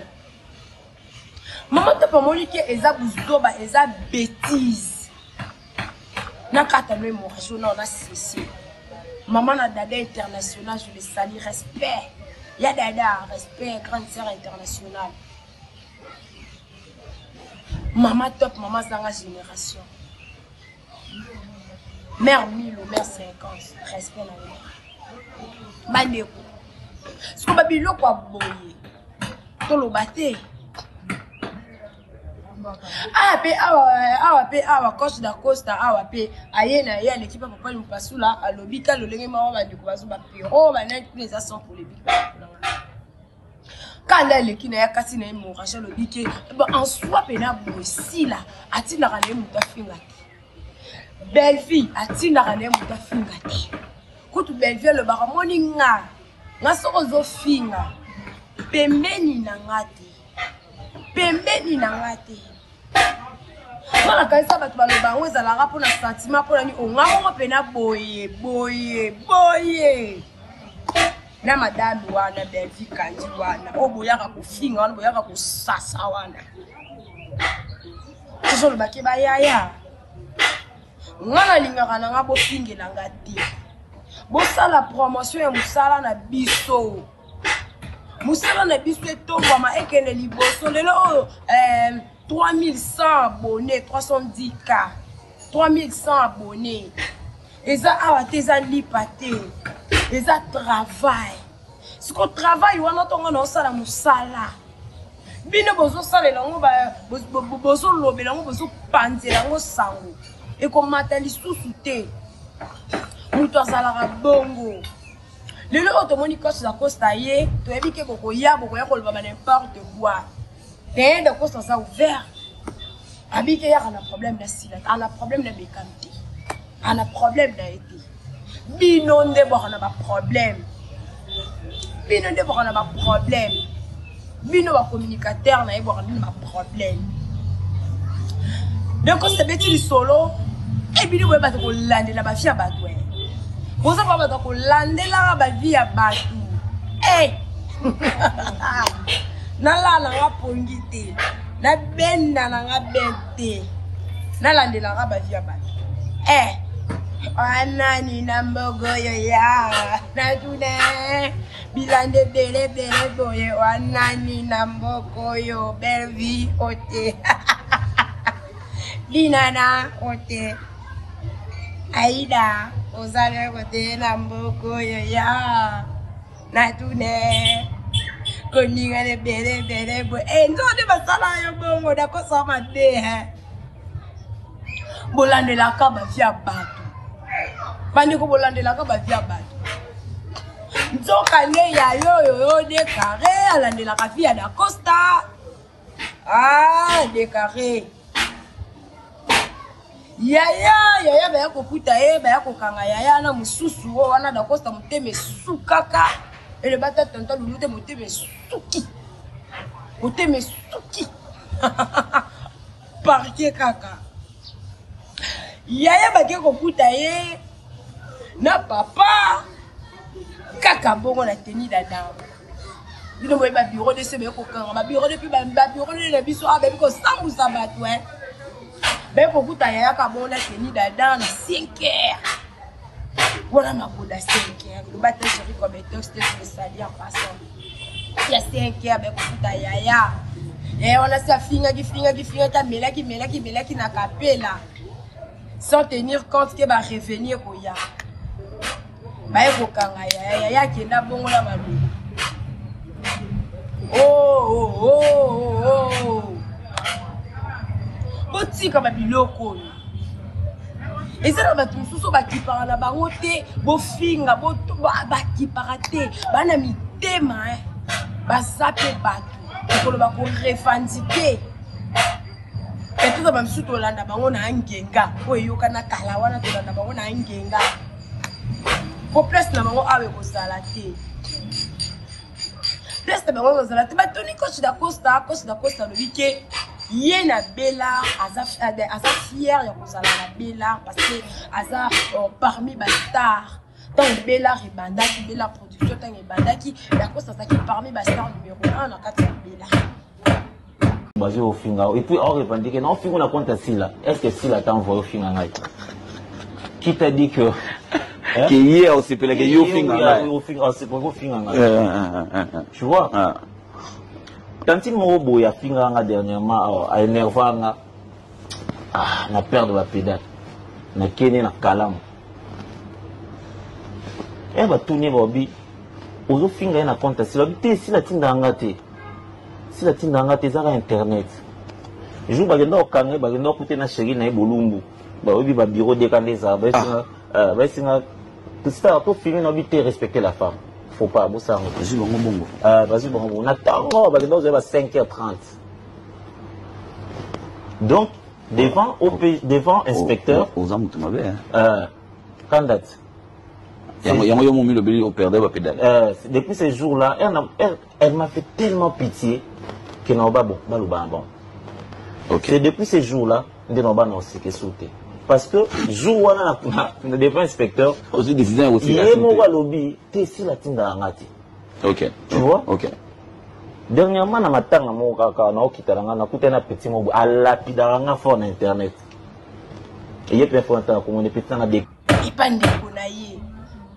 mama top amoni ke eza buzoba eza bétise. Nakata no hémorragie nao na sese. Maman na Dada international, je le salue, respect. Ya Dada, respect, grande sœur internationale. Maman top, maman zanga génération. Mère Milo, mère 50, respect na yo. Bandeko. Siko ba biloko ya boye. Toloba te. Awa pe awa awa pe awa coach da Costa awa pe aye na ye aleki pa papa Lupasula alobi ka lolenge moko bandeko bazo ba pero ba nani kuna eza sans polémique. Kanda eleki na ye akati na ye morage alobi ke en soi pena boye sila atindaka na ye moto afinga te. Bellevue atindaka na ye moto afinga te. Kutu Bellevue alobaka moni nga nga soki ozofinga pembeni na nga te pembeni na nga te nga nakanisa bato baloba yango ezalaka mpona sentiment mpona nini onga moko mpena boye boye boye na madame wana belvi kandi wana oyo boyaka kofinga wana boyaka kosasa wana tozolobaki bayaya nga nalingaka na nga bofingela nga te bosala promotion ya mosala na biso mosala na biso etombwama ekende liboso lelo oyo eh, 3100 abonné 310 k 3100 abonné eza awa te eza lipa te eza travail siko travail wana ntongo naosala mosala bino bozosalela yango bozolobela yango bozopanzela yango sango ekomata lisusu te moto azalaka bongo lelo oyo tomoni coach da costa ye toyebi ke bokoya bokoya koloba ba n'importe quoi te da costa aza ouvert abiki eyaka na problème na sila ana problème na bekam te ana problème na ye te bino nde bwaka na baproblème bino nde bwaka na baproblème bino bacommunicateur na ye bwaka bino baproblème donc osebeti lisolo e bino boye bato kolandela bavi ya bato e boza ba bato kolandelaka bavi ya bato e nalala nanga pongi te nabenda nanga ben te nalandelaka bavi ya bato e anani na mbogoyo ya natune bilanda ebele ebele boye wanani na mboka oyo bellevie ote linana ote aida ozali kote na mboka oyo ya natune koningana ebele ebele boye e nzoka nde basala yo bongo nakosa mabe he bolandelaka bavi ya bato bandeko bolandelaka bavi ya bato nzoka nde ya yo yoyo de carré alandelaka vi ya dacosta ah de carré yaya yaya baya kokuta ye baya kokanga yaya na mosusu oyo wana dacosta motema esukaka elobata tonton lulu te motema esuki motema esuki parke kaka yaya bake kokuta ye na papa kaka bongo na teni dada bino boye babiro de se baye kokanga babiro de mpe babiro de na biso awa bayebi kosambusa bato e baye kokuta yaya ka bongo na teni dada na 5 heures wana maboda 5 heures loba te chéri comme tox te je salue en passant ya 5 heures baye kokuta yaya yaya wana se afingaki fingaki fingaki amelaki melaki melaki na kapela sans tenir compte ke barevenir koya baye kokanga yaya yaya akenda bongo na maloba oh, oh, oh, oh, oh. botika babiloko oyo eza na bato mosusu bakipaka na bango te bofinga bakipaka te bana mitema eh. baza mpe bato mokolo bakorevandike peut-être bamisusu tolanda bango na ngenga oyo eyokana kala wana tolanda bango na ngenga po place na bango awa ekozala te place na bango ekozala te batuni coach da costa coach da costa alobi ke ye na bela aza, aza fier ya kozala na bela parce que aza euh, parmi bastar ntango bela ebandaki bela production ntango ebandaki dacosta azalaki parmi bastar numéro 1 na kati ya bela bazo ofinga et puis o revendiquer na ofinga na compte ya sila est ce que sila ata envoye ofinga ngai? Qui t'a dit que hein? Que ye osepelaka yo ofinga ngai. Ofinga ngai. Tu vois? Ah. Tantine moko boye afingaka nga dernièrement awa, aénerva nga. Ah, na perdre ba pédale. Nakende na kalamu. Eh batuni ye babi ozofinga ye na compte ya Sila, babi te Sila atindaka nga te. Sila atindaka nga te ezaka internet. Jour bakenda kokanga ye bakenda kokute na chéri na ye bolumbu. Bayebi ba bureau deka nde ezala bayesinga ah. bayesinga star to filme na bi te respecter la femme. Faut pas bosala yango. Bazwi bango bongo. Bazwi bango bongo. Na ntango bakenda kozwa ba 5h30. Donc devant oh, OP, devant inspecteur. Oza mutu mabe hein. Kandat. Yango yango yo momi lobeli o perdre ba pédale. Depuis ce jour-là, elle, elle, elle m'a fait tellement pitié que na ba bon, ba bon. Okay. C'est depuis ce jour-là nde na ba na oseke sauter. Parce que jour wana na, na devant inspecteur, ozwi décision ya koseka ye moko alobi te sila tindaka nga te. OK. Tu vois? OK. Dernièrement na matanga moko kaka naokita na nga nakutani na petit moko alapidaka nga fort na internet. Eye mpe fort na komona petit nanga de epa ndeko na ye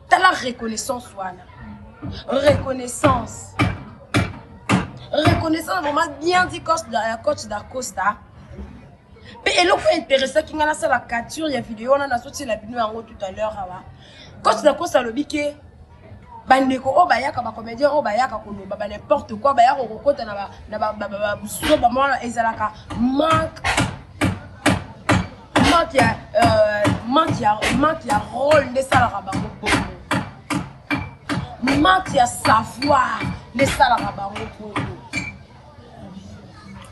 tala reconnaissance wana reconnaissance reconnaissance vraiment bien dit coach coach dacosta mpe eloko interesaki ngai nasala capture ya video wana nazotiela bino yango tout à l'heure awa coach dacosta alobi ke bandeko oyo bayaka bacomédien oyo bayaka koloba ba n'importe quoi bayaka kokota na babuzoba mwana ezalaka manque manque ya euh, manque ya manque ya rôle nde esalaka bango bongo manque ya savoir nde esalaka bango bongo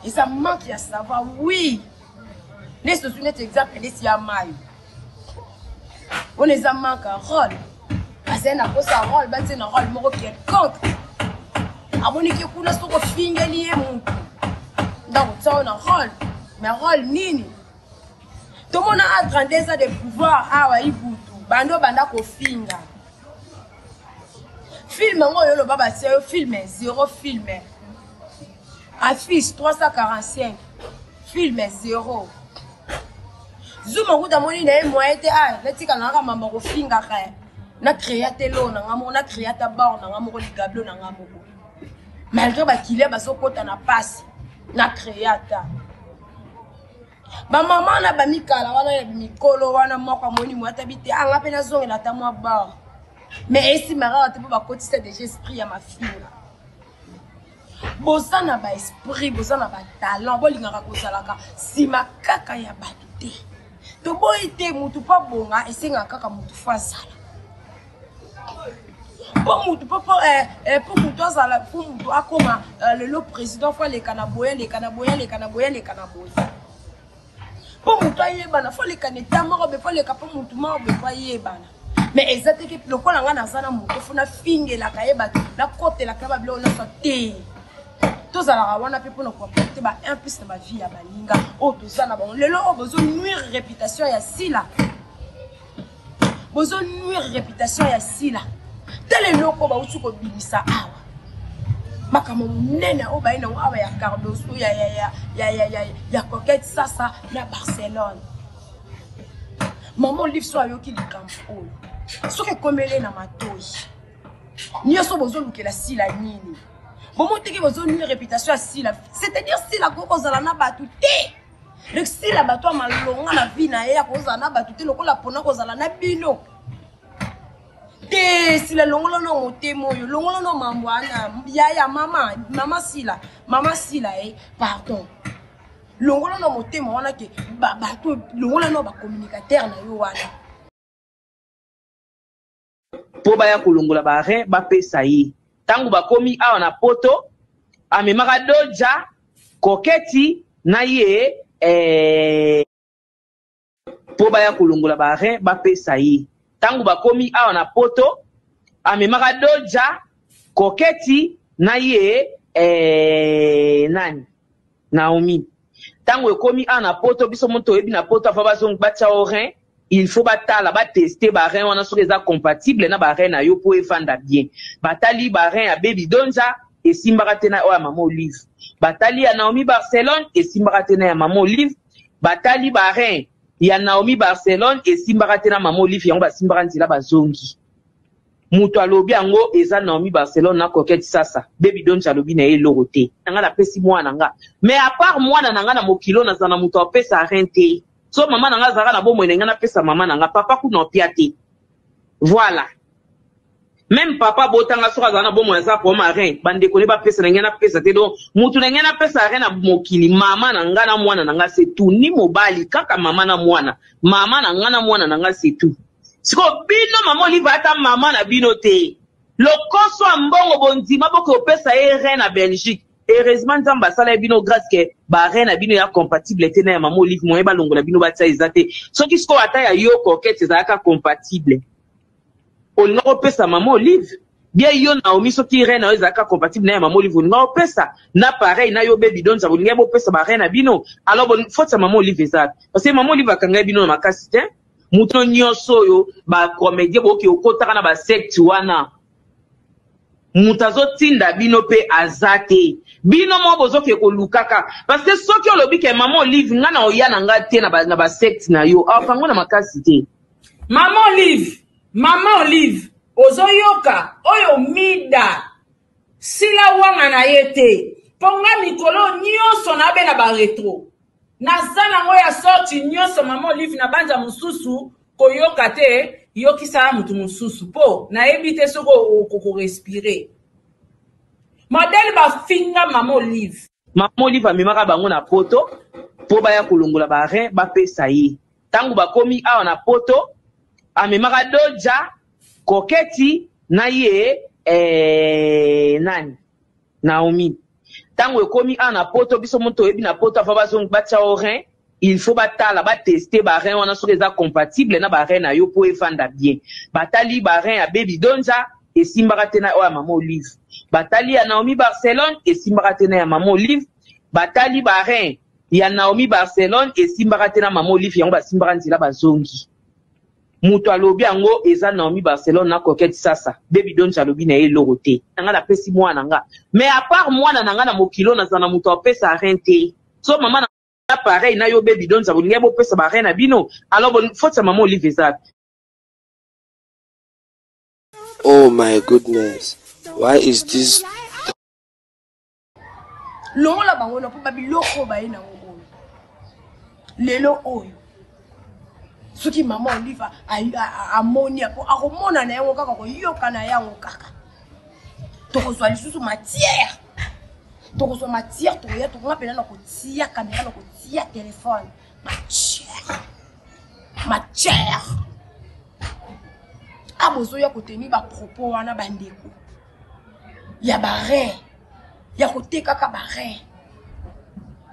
eza manque ya savoir oui nde tozwi neti exemple neti ya mayo wana eza manque ya rôle azali na posa rôle batie na rôle moko quelconque amoniki kuna soki ofingeli ye motu ndako tia yo na rôle mais rôle nini tomona a 32 ans de pouvoir awa ibutu bando banda kofinga film yango oyo oloba batia yo film zero film affiche 345 film zero zuma kuta amoni na ye moyen te ah natika na kaka mama kofingaka eh. na créa te loo na nga moko na créa ta bar na nga moko ligablo na nga moko malgré bakilia bazokota na pasi na créa ta bamama na bamikala wana ya mikolo wana moko amoni mwa tabi te anga ah, mpe nazongela ata mwa bar mais esimaka kaka te mpo bakotisa deja esprit ya mafinga boza na ba esprit boza na ba talent bolingaka kozalaka nsima kaka ya bato te toboyi te mutu mpo abonga esengaka kaka mutu fo azala mpo mutu mpo mpo eh, eh, mutu azala mpo mutu akoma eh, lelo président fo aleka na boye aleka na boye aleka na boye aleka na boye mpo moto ayebana fo aleka na eta moko be fo aleka mpo motu moko be fo ayebana mais eza te ke lokola ngai naza na moto fo nafingelaka ye bato nakotelaka ye babiloko nyonso te tozalaka wana mpe mpona koaporte ba un plus na bavie ya baninga oyo toza na bango lelo oyo bozo nuire réputation ya sila bozo nuire réputation ya sila tala eloko bauti kobimisa awa makambo monene oyo baye nango awa ya cardoso ya, ya, ya, ya, ya, ya, ya coquette sasa na barcelone mama olive so ayoki likambo oyo soki ekomeli na matoi nyonso bozolukela sila nini bomoteki bozonuire réputation ya sila c'est-à-dire sila akoki kozala na bato te Donc sila bato ya malonga na vie na ye akozala na bato te lokola pona kozala na bino te sila longola no motema oyo longola no mambo wana yaya mama mama sila mama sila e eh, pardon longola no motema wana ke bato longola no bacommunicateur na yo wana mpo baya kolongola ba rein bapesa ye ntango bakomi awa na poto amemaka doja koketi na ye eh, mpo baya kolongola ba rein bapesa ye ntango bakomi awa na poto amemaka doja koketi na ye eh, nani naomi ntango ekomi awa na poto biso moto toyebi na poto afa bazongi batia o rein il faut batala ba tester ba rein wana soki eza compatible na ba rein na yo po evanda bien batali ba rein ya baby donza esimbaka te na oyo ya mama olive batali ya naomi barcelone esimbaka te na ya mama olive batali ba rein Ya Naomi Barcelone esimbaka te na mama Olive yango basimbaka nzela bazongi. Mutu alobi yango eza Naomi Barcelone na Coquette Sasa. Baby Donja alobi na ye eloko te. Na nga napesi mwana na nga. Mais à part mwana na nga na mokili oyo nazala na mutu apesa rein te. So mama na nga azalaka na bomoi na nga napesa mama na nga. Papa kuna opia te. Voilà. Meme papa abota nga soki azala na bomoi aza problème ya rein ba ndeko ne bapesa na ngai napesa te donc mutu na ngai napesa rein na mokili mama na nga na mwana na nga c'est tout ni mobali kaka mama na mwana mama na nga na mwana na nga c'est tout sikoyo bino mama olive ata mama na bino te lokoso ya mbongo bondima boke opesa ye rein na Belgique heureusement nzambe asala ye bino grâce ke ba rein na bino ya compatible te na ya mama olive moyen balongola bino batia eza te soki sikoyo ata ya yo coquette ezalaka compatible Olingaki opesa mama olive? Bien yo Naomi soki rein na yo ezalaka compatible na ya mama olive olingaki opesa? Na pareil na yo baby donza bolingaki bopesa ba rein na bino? Alors bo faute ya mama olive eza wapi? Parce que mama olive akangaki bino na makasi te. Moto nioso oyo ba comedien boke okotaka na ba secte wana moto azotinda bino pe aza te bino moko bozoke kolukaka parce que soki olobi ke mama olive nga na oya na nga te na ba, na ba secte na yo akango na makasi te. Maman Olive, maman Olive, ozoyoka oyo mida sila wanga na ye te mpo nga mikolo nyonso nabela ba retro naza nango ya sorti nyonso mama Olive na banza mosusu koyoka te yokisa moto mosusu mpo nayebi te soki okokorespire modele bafinga mama Olive. Mama Olive amemaka bango na poto mpo baya kolongola ba rein bapesa ye. Tango bakomi awa na poto amemaka dodja koketi na ye eh, nani Naomi tango ekomi awa na poto biso mo toyebi na poto avant bazongi batia yo rein il faut batala ba tester ba rein wana soki eza compatible na ba rein na yo po evanda bien batali ba rein ya baby donja esimbaka te na oyo ya mama olive batali ya Naomi Barcelone esimbaka te na ya mama olive batali ba rein Ya Naomi Barcelone esimbaka te na mama Olive yango basimbaka nzela bazongi. Mutu alobi yango eza Naomi Barcelone na Coquette Sasa. Baby Donja alobi na ye eloko te. Na nga napesi mwana na nga. Mais à part mwana na nga na mokili oyo nazala na mutu apesa rein te. So mama na pareil na yo Baby Donja bolingaki bopesa ba rein na bino? Alors bo faute ya mama Olive eza wapi? Oh my goodness, why is this longola bango na mpo babiloko oyo baye nango oyo lelo oyo soki mama olive amoni po akomona na yango kaka koyoka na yango kaka tokozwa lisusu matière tokozwa matière tokoya tokonga mpena na kotia kamera na kotia telefone matière matière a bozoya koteni bapropos wana bandeko ya barein ya kotekaka barein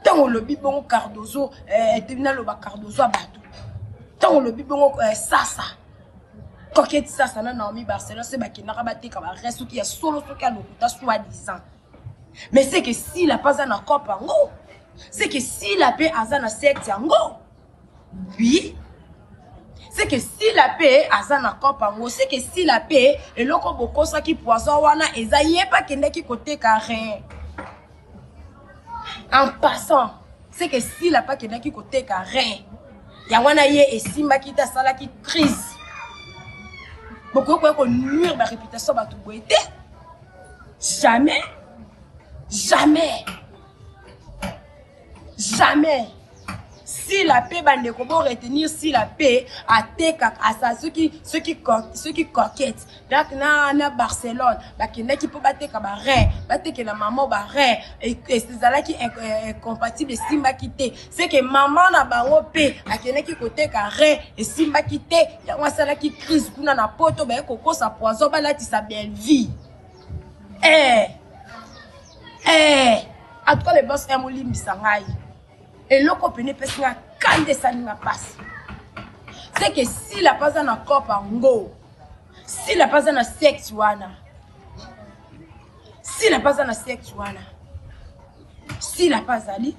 ntango olobi bongo cardozo eh, naloba cardozo ya bato ntango olobi bongo eh, sasa coquette sasa na naomi barcelone se bakendaka bateka barein soki ya solo soki ya lokuta soit disant mais c'est que sila mpe aza na cope yango c'est que sila mpe aza na secte yango Oui. C'est que Sila pe aza na cope yango, c'est que Sila pe eloko bokosaki poison wana eza ye pa kendaki koteka rein. En passant, c'est que Sila pa kendaki koteka rein. Yango wana ye esimbaki te asalaki crise. Bokoki koya ko nuire ba réputation bato boye te. Jamais. Jamais. Jamais. Sila pe bandeko bo retenir Sila pe atekaka asa soki soki soki coquette donc na na Barcelone bakendaki mpo bateka ba rein batekela mama ba rein ezalaki incompatible esimbaki te c'est que mama na bango pe akendaki koteka rein esimbaki te yango asalaki crise kuna na poto baye kokosa poison balatisa Bellevue eh eh en tout cas le boss ya molimbisa ngai eloko pene epesi nga kanda esali nga mpasi c'est que sila mpe aza na cope yango sila mpe aza na sexe wana sila mpe aza na sexe wana sila mpe azali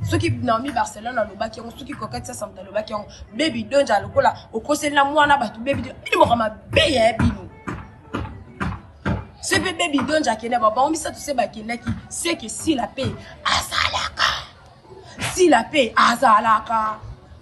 soki naomi barcelone alobaki yango soki coquette sasa moto alobaki yango bebi donja lokola okoseli na mwana bato bebi bino moko mabe ya bino se mpe bebi donja akenda ba bango misato se bakendaki seke sila mpe azalaka sila mpe azalaka.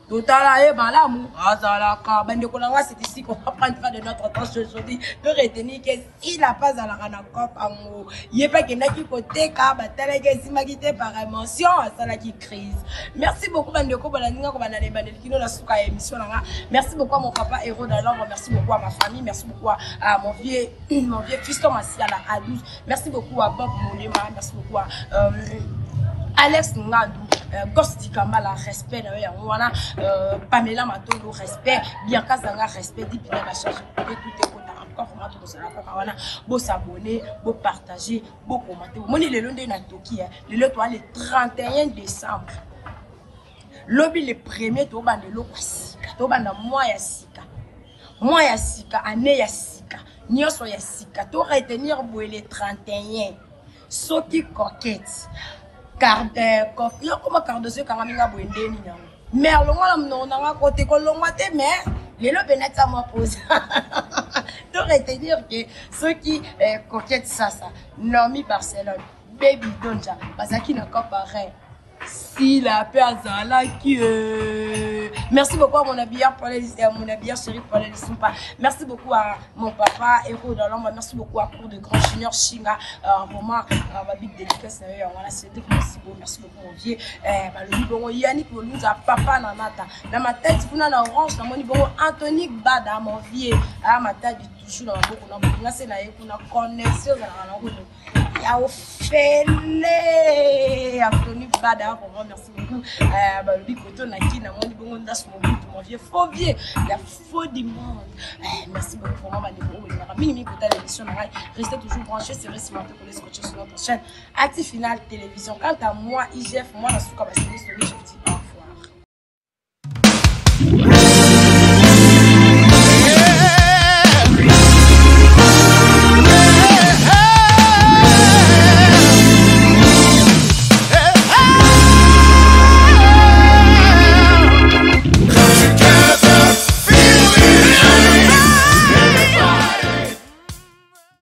Totala ye malamu azalaka. Bandeko na nga, c'est ici qu'on va prendre fin de notre temps aujourd'hui. To retenir que Sila mpe azalaka na cope yango. Ye mpe akendaki koteka, batalaki esimbaki te par émotion, asalaki crise. Merci beaucoup bandeko bolandi nga kobanda na ebandeli kino na suka ya émission na nga. Merci beaucoup à mon papa Héros d'Alombre, merci beaucoup à ma famille, merci beaucoup à, à mon vieux mon vieux fiston Masiala à 12. Merci beaucoup à Bob Molema, merci beaucoup à euh, Alex Ngandu, euh, Ghost Dikambala, respect na yo yango wana, euh, Pamela Matondo, respect, Bianca Zanga, respect, Dipina la charge, tout ekota encore vraiment tokozala kaka wana, bo s'abonner, bo partager, bo commenter. Bomoni lelo nde na toki, hein. Lelo toa le 31 décembre. Lobi le premier tobanda eloko ya sika, tobanda mois ya sika. Mois ya sika, année ya sika, nyonso ya sika. To retenir boye le 31. Soki coquette yo koma cardozo ekangami nga boye nde nini yango mais alongwa na monoko na nga kote kolongwa te mais lelo mpe natia mwa pose. To retenir ke soki eh, coquette sasa Naomi Barcelone, Baby Donja bazalaki na copa rein, Sila pe azalaki. Merci beaucoup à mon habilleur Paul, à mon habilleur chéri Paul Lisumpa. Merci beaucoup à mon papa Héros dans l'ombre. Merci beaucoup à cours de grand junior Shinga. Vraiment, ma big dédicace d'ailleurs. Voilà, c'est merci beaucoup. Merci beaucoup mon vieux. Balobi bongo Yannick Bolunza, papa Nanata. Dans ma tête, kuna na orange, na moni bongo Anthony Bada, mon vieux. Ah, ma tête du toujours dans ma boko na nga se na ye kuna connexion na na ya ofele. Anthony Bada, vraiment merci beaucoup. Euh, balobi koto na ki namoni bongo Ndasu Mobutu, mon vieux faux vieux, la faux du monde. Merci beaucoup vraiment bandeko oyo bolingaka mingi mingi kotala émission na ngai. Restez toujours branchés, c'est vrai, cimenté collé scotché sur notre chaîne Acti Final Télévision. Quant à moi, IGF, moi na suka basili soli, je vous dis au